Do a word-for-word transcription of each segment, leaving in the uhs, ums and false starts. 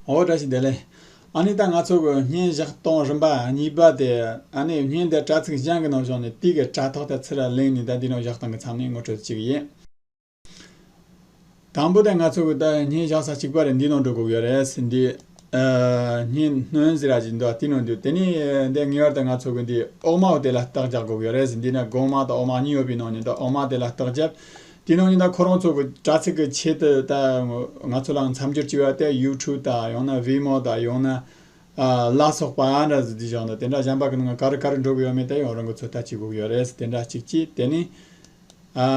འོ། བཀྲ་ཤིས་བདེ་ལེགས། ཨ་ནི་ད་ང་ཚོ་གི་བརྙན་བཞག་སྟངས་རིམ་པ་གཉིས་པ་དེ། ཨ་ནི་བརྙན་དེ་དྲ་ཚིགས་གཞན་གྱི་ནང་བཞག་ནས་དེ་གི་དྲ་ཐོག་དེ་ཚུར་ལེན་ནས་ད་འདི་ནང་བཞག་སྟངས་ཀྱི་ཚང་མས་ངོ་སྤྲོད་ཅིག་ཡིན། དང་པོ་དེ་ང་ཚོ་གི་ད་བརྙན་བཞག་ས་གཅིག་པ་རེད། འདི་ནང་འགྲོ་དགོས་ཡོད་རེད། འདི་ཨ་བརྙན་སྣོན་ཟེར་ར་ཅིག་འདུག་དེ་ནང་འདུག་དེ་ནས་འདི་ངེས་པར་དུ་ང་ཚོ་གི་འདི་འོག་མ་དེ་ལ་རྟགས་རྒྱག་དགོས་ཡོད་རེད། འདི་ན་གོང་མ་དང་འོག་མ་གཉིས་ཡོད་པའི་ནང་ནས་ད་འོག་མ་དེ་ལ་རྟགས་རྒྱབ། དེ་ནང་ནས་ད་ཁོ་རང་ཚོ་གི་དྲ་ཚིགས་ཀྱི་ཆེད་དུ་ད་ང་ཚོ་ལ་མཚམས་སྦྱོར་བྱས་པ་དེ་YouTube་དང་ཡང་ན་Vimeo་དང་ཡང་ན་ཨ་ལ་སོགས་པ་འདྲ་ཟེར་དུས་བཞག་ན་དེ་འདྲ་གཞན་པ་གི་ནང་ག་རེ་ག་རེ་འགྲོ་གི་ཡོད་མེད་དེ་ཡང་རང་གི་ཚོད་ལྟ་བྱེད་དགོས་ཀྱི་ཡོད་རེད། དེ་འདྲ་གཅིག་བྱས། དེ་ནས་ཨ་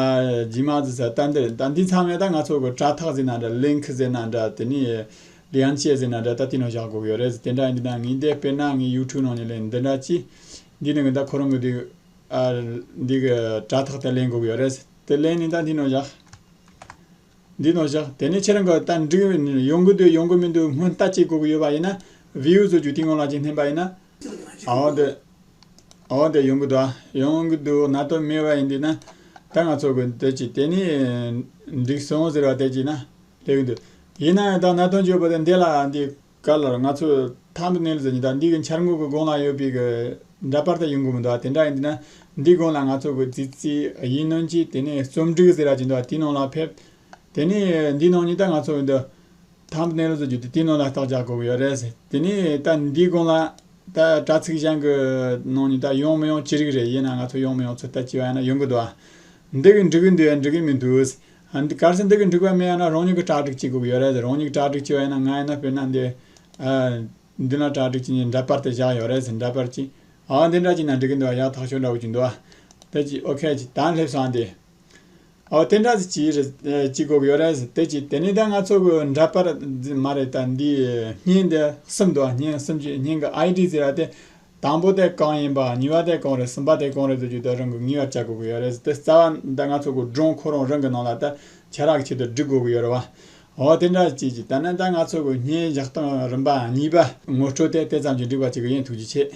རྗེས་མ་ཟེར་ས་ད་འདི་ད་འདི་ཚང་མས་ད་ང་ཚོ་གི་དྲ་ཐག་ཟེར་ན་འདྲ། link་ཟེར་ན་འདྲ། དེ་ནས་连接་ཟེར་ན་འདྲ། ད་དེ་ནང་བཞག་དགོས་ཀྱི་ཡོད་རེད། དེ་འདྲ་ཡིན་དུས་ན་ངས་འདི་དཔེར་ན་ངས་YouTube་ནང་ནས་ལེན་འདི་འདྲ་བྱས། འདི་ནས་ངས་ད་ཁོ་རང་གི་འདི་ཨ་འདི་གི་དྲ་ཐག་དེ་ལེན་དགོས་ཀྱི་ཡོད་རེད། དེ་ལེན་ནས་ད་འདི་ནང་བཞག་འདི་ནང་བཞག་དེ་ནས་ཁྱེད་རང་གི་ད་འགྲིག་ཡོང་གི་འདུག་ཡོང་གི་མི་འདུག་སྔོན་ལྟ་བྱེད་དགོས་ཀྱི་ཡོད་པ་ཡིན་ན། view་བཟོ་རྒྱུ་དེ་སྔོན་ལ་ཅིག་མནན་པ་ཡིན་ན། འོ་དེ། འོ་དེ་ཡོང་གི་འདུག་ཡོང་གི་འདུག་ན་དོན་མེད་པ་ཡིན་དུས་ན། ད་ང་ཚོ་གི་འདི་ཅིག་དེ་ནས་འགྲིག་སོང་ཟེར་བ་དེ་ཅིག་ན་སླེབས་ཀྱི་འདུག་ཡིན་ན་ཡང་ད་ན་དོན་བརྗོད་པ་དེ་འདི་ལ་འདི་ག་ལ་ང་ཚོ་thumbnail་ཟེར་ནི་ད་འདི་གི་འཆར་ངོས་ཀྱི་སྒང་ལ་ཡོད་པའི་གི་འདྲ་པར་དེ་ཡོང་གི་མི་འདུག་དེ་འདྲ་ཡིན་དུས་ན་འདི་སྒང་ལ་ང་ཚོ་གི་ཙི་ཙི་ཡིན་ནོན་གྱིས་དེ་ནས་རྩོམ་སྒྲིག་ཟེར་ར་ཅིག་འདུག་དེའི་ནང་ལ་ཕེབས། དེ་ནས་འདི་ནང་ནས་ད་ང་ཚོ་འདི་thumbnail་ཟེར་རྒྱུ་དེ་དེའི་ནང་ལ་རྟགས་རྒྱག་དགོས་ཀྱི་ཡོད་རེད། དེ་ནས་ད་འདི་སྒང་ལ་ད་དྲ་ཚིགས་གཞན་གྱི་ནང་ནས་ད་ཡོང་མི་ཡོང་ཅི་རིགས་རེད། ཡིན་ན་ང་ཚོ་ཡོང་མི་ཡོང་ཚོད་ལྟ་བྱས་པ་ཡིན་ན་ཡོང་གི་འདུག་འདི་གི་འགྲིག་གི་འདུག་ཡ་འགྲིག་གི་མི་འདུག་ཨ་འདི་གལ་སྲིད་འདི་གི་འགྲིག་པ་མེད་ཡ་ན་རང་ཉིད་ཀྱི་གྲ་སྒྲིག་བྱེད་དགོས་ཀྱི་ཡོད་རེད། རང་ཉིད་ཀྱི་གྲ་སྒྲིག་བྱས་པ་ཡིན་ན། ང་ཡིན་ན་དཔེར་ན་འདི་ཨ་འདི་ན་གྲ་སྒྲིག་བྱས་ནས་འདྲ་པར་དེ་བཞག་ཡོད་རེད། འདྲ་པར་གྱིས་ཨ་འདི་འདྲ་བྱས་ན་འགྲིག་གི་འདུག་ཡག་ཐག་ཆོད་འདྲ་བོ་ཅིག་འདུག་དེ་ཅིག་ཨོ་ཁེ་ཅིག་ད་སླེབས་སོང་ཨ་འདི། ཨོ་དེ་འདྲ་ཅིག་རེད། ཅིག་དགོས་ཀྱི་ཡོད་རེད། དེ་ཅིག་དེ་ནས་ད་ང་ཚོ་གི་འདྲ་པར་མ་རེད། ད་འདི་བརྙན་འདི་གསུམ་འདུག་བརྙན་གསུམ་གྱི་བརྙན་གྱི་ཨའི་ཌི་ཟེར་བ་དེ། དང་པོ་དེ་གང་ཡིན་པ། གཉིས་པ་དེ་གང་རེད། གསུམ་པ་དེ་གང་རེད་ཟེར་རྒྱུ་དེ་རང་གི་ངེས་པར་བྱ་དགོས་ཀྱི་ཡོད་རེད། དེ་རྩ་བ་ད་ང་ཚོ་གི་སྒྲུང་ཁོ་རང་རང་གི་ནང་ལ་ད་ཆ་རག་གི་ཆེད་དུ་སྒྲིག་དགོས་ཀྱི་ཡོད་རེད་བ། འོ་དེ་འདྲ་ཅིག་ཅིག་ད་ནི་ད་ང་ཚོ་གི་བརྙན་བཞག་སྟངས་རིམ་པ་གཉིས་པ་ངོ་སྤྲོད་དེ་དེ་ཙམ་གྱིས་འགྲིག་པ་ཅིག་ཡིན། ཐུགས་རྗེ་ཆེ།